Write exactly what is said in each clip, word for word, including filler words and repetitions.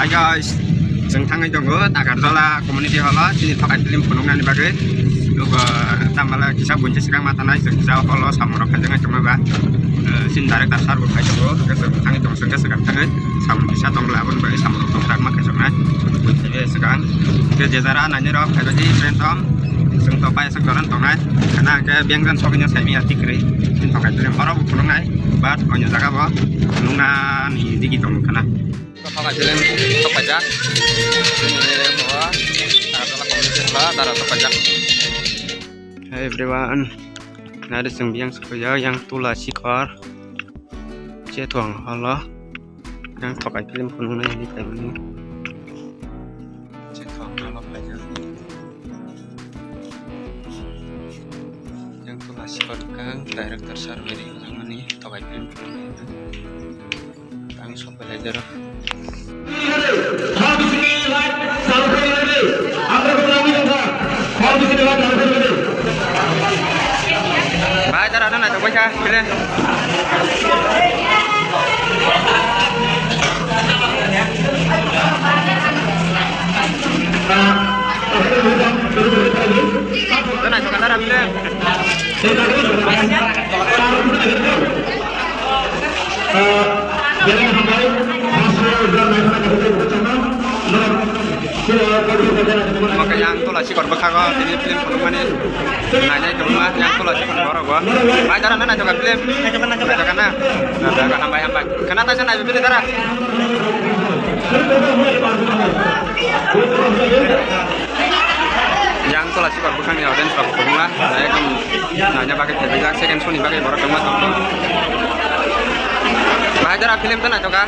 Hi guys, chwng thangwi tongo Takarjala Community Hall o chini thokai film phunuknani bagwi. Nugo tamala kisa bunchi swkang ma thanai, chwng kisa hall o samung rok khaijak nai tongma ba. Eh, chini director sir bo phai tongo, hwnkhe chwng thangwi tongo, chwng khe swkang thangwi samung kisa tongla aboni bagwi samung rok tongthak ma khaijaknai. Bunchi be swkang. Hwnkhe je jara naini rok phaibaidi friend rok, chwng to pai aswk doran tongnai. Khana hwnkhe bengjan sogwino saimanya tikrwi. Chini thokai film oro bo phunuknai, but onyo jaga bo phunuknani digi tongo khana. Thokai film thokpaijak. Chini bo Takarjala Community Hall o dara thokpaijak. Hey everyone, nai chwng biyang sokphaijak yang Tula Sikor. Chethwng hall o yang thokai film phunuknai hinwi phaimani. Chethwng hall o phaijak. Yang Tula Sikor kang director sir bai ringjak mani thokai film phunuknai. Ang sok belai jero. Bai, dara, dara, dara, bai, dara, dara. Dara, dara, dara, dara. Oke, yang Tula Sikor bwkhago tini film phunukmani nainai tongma, yang Tula Sikor borok bo. Bai, dara, nainai tongkha film? Naitokha na? Hambai, hambai. Khana taisa naibi bini dara. Yang Tula Sikor bwkhani audience rok kwbangma, ekdom naina bagwi thepijak, second show ni bagwi borok kwbangma tongkha. Bahai jora film ta naitokha,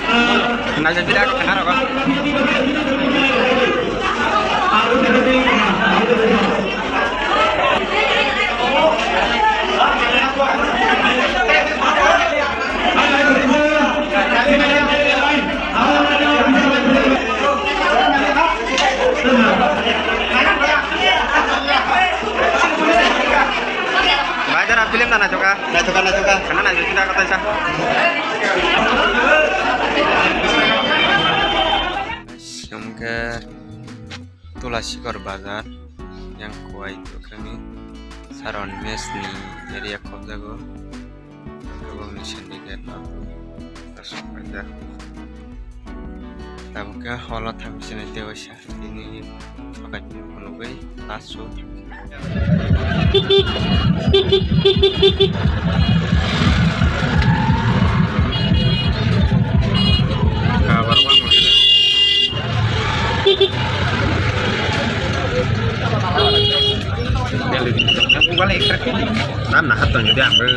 naijak jila khana rogo. Bai, dara film ta naitokha? Naitokha, naitokha. Khana naitokha, kata sa. Sumke Tula Sikor bazar yang kuai tukhani saron mes ni area khobjago. Tabuk ni syndicate abo. Tabuk khe holo thang sini tei waisa tini thokai phunugwi last show. Nam nahat tong jadi ambil.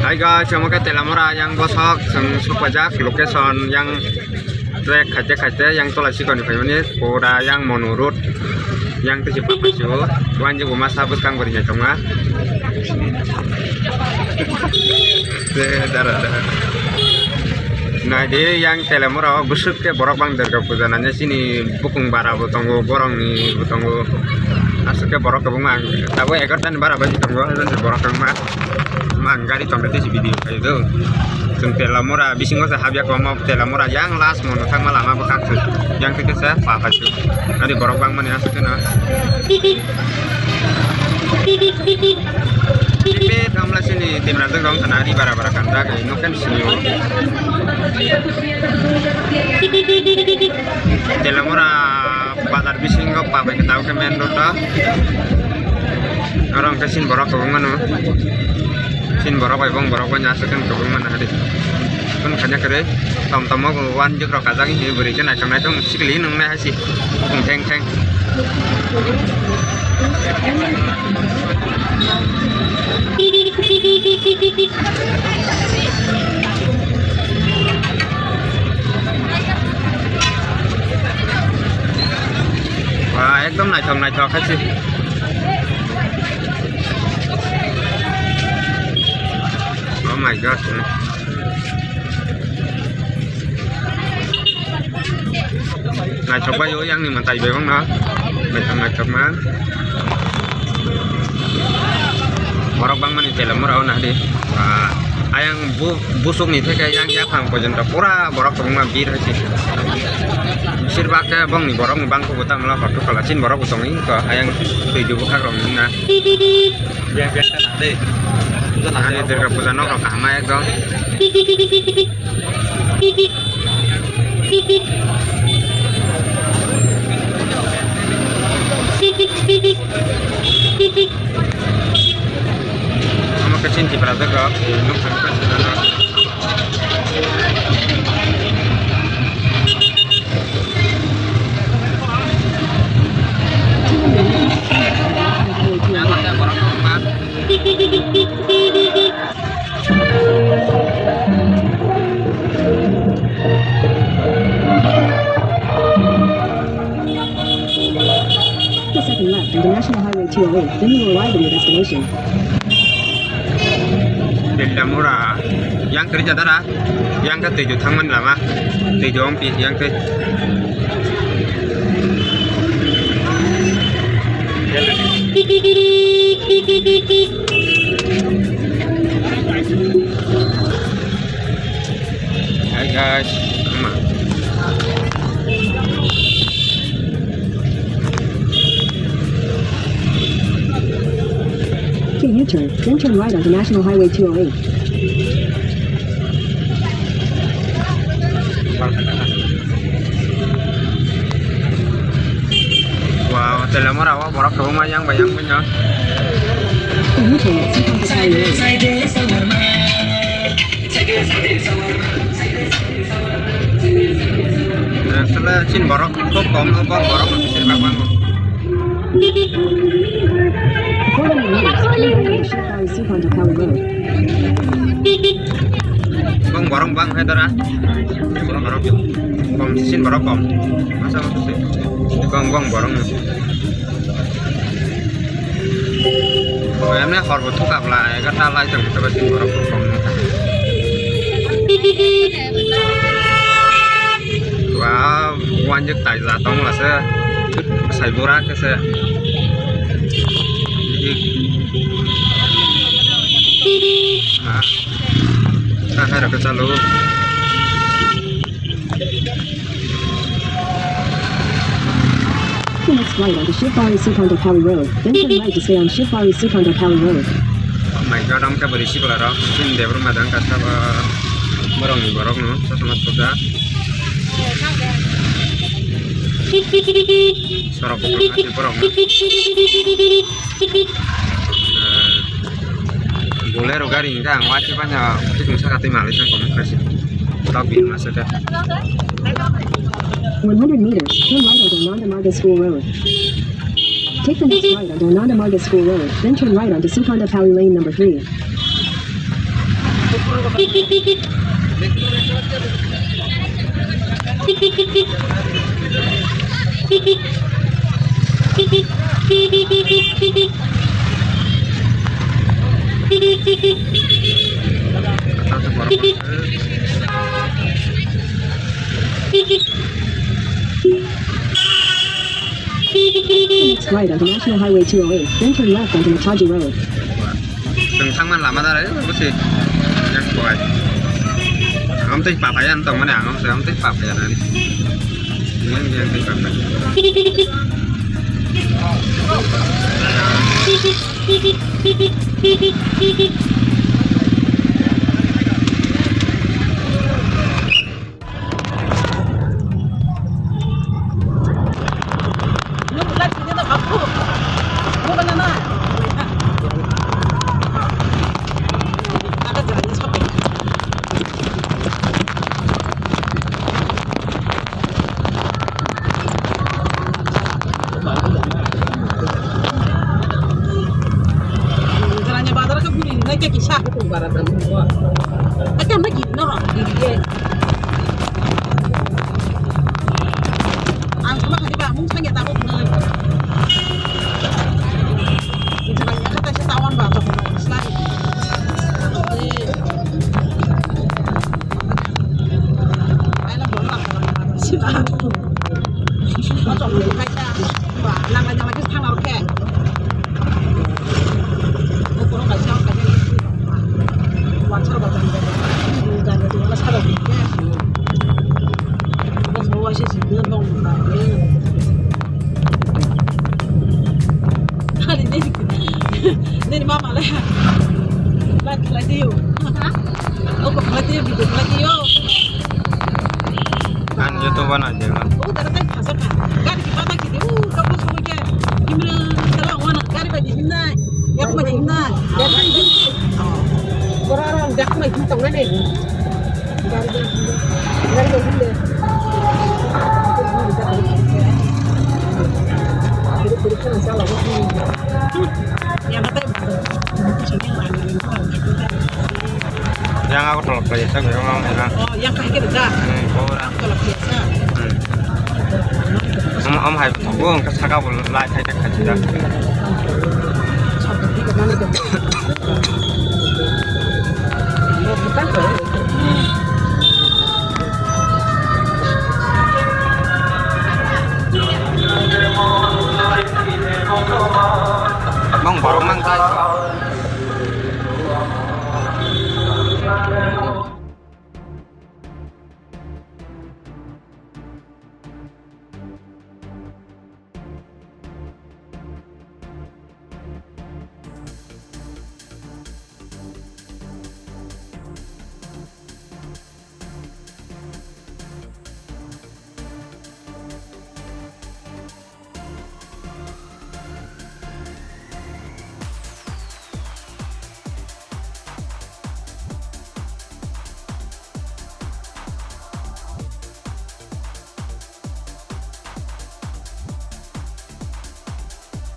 Hi guys, omo khe Telamura yang bosok, chwng sokpajak location yang. Trek khaite khaite yang Tula Sikor ni phaimani pura yang Monu road yang tisi papaisio wanjik bo masa bwskang bo rinai tongma. Dara dara. Naidi yang Telamura o bwswk khe borok bang Durga puja nani chini bukung bara bo tongo, borok ni bo tongo. Aswk khe borok kwbangma ang tabuk egarta ni bara bai tongo, borok kwbangma. Mang gari tongkhe tei video khaio do. Chwng Telamura bisingo se habya kwbangma Telamura yang last mo thangma lama bwkhak se. Yang khe se pa phaisu. Ari borok bangmani aswk kheno. Tipe thamla sini timra dwng rong khana ri bara bara kanta kai nokhen sini. Telamura bazar bisingo pabai khe tao khe main road o. Oro hwnkhe sini borok kwbangma no. Sini borok bai bong borok bai aswk khe kwbangma no hadi. Kun khanya kwrwi tom tom o wan jwk rok kajak hi bwrwi khe naithok naithok sikli nungnai hai se. Bukung theng theng. Wah, ekdom naithok naithok hai se. Oh my God. Naithok bai o yang ni mwtai bai wngno. Naithok naithok ma. Borok bangmani telamura o nahdi. Ah, ayang bu-, busuk ni theke yang yaphang porjonto pura borok kwbangma bir hai se. Besir bak khe bongni borok ni bangkuk bo tamla hor thukhala chin borok bo tongwi to ayang twi jubu khak rok ni na. Ani Durga puja nok rok kaham ekdom. Omo khe chini Tipra jaga, nukha khe chini jaga. Take the second left onto National Highway two oh eight, then you will arrive at your destination. Telamura, yang kerja dara, yang ke tujuh thangan lama, tujuh ompi, yang ke. Hi guys, come on. Take U-turn, then turn right onto National Highway two oh eight. Wow, telamura o borok kwbangma yang bai yang bai no. Asole chin borok khub kom no, bong borok no bisir bak bango. Bong borok bang hai dara. Borok kom, chin borok kom. Masa masa sih. Bong bong borok no. Emne hor bo thukak lai, egarta lai tong thaba sini borok bo kong nang. Wow, wanjik taila tong la se. Sai bura ke se. Ah. Ah, hai rok chalo. Next right onto Shivbari Srikanto Pali Road, then turn right to stay on Shivbari Srikanto Pali Road. Oh my God, ang khe bwrwi sikla rok, chini Debbarma dang kha sabo borok ni borok no, chosma sujak. Sorok buphang hati borok no. Bolero gari hingkha ang wachi banya twi tong saka twi malai thang tong kha si. Tok bin masa khe. One hundred meters, turn right onto Nanda Marga School Road. Take the next right onto Nanda Marga School Road, then turn right onto Sukanda Pali Lane number three. Right onto National Highway two oh eight, then turn left onto Mataji Road. Chwng thangmani lama dara, eh, busi. Yang koi. Ang tei papaya ang tongmani, ang tei papaya nani. Yang, yang tei papaya. Jalani bazar khe buri nai khe kisa. Ake ang git no git ye. Ang sama khadi ba mung sanya ta ko nai. Jalani khe ta sa tawan ba to slai. Nini mama le. Live khlai di yo. Obo khlai di yo, video khlai di yo. Ang YouTube na je man. O dara tai phasa kha. Gari ki pata ki di. U ka ko so ke. Imra kala wana gari ba di nai. Yak ma di nai. Yak ma di. Bora ro yak ma di tong nai. Yang aku tolak aja, saya bilang mau yang. Oh, yang kaki kerja. Hmm, orang. Tolak biasa. Hmm. Om, om hai, gua angkat saka bol, lai thai thai thai thai.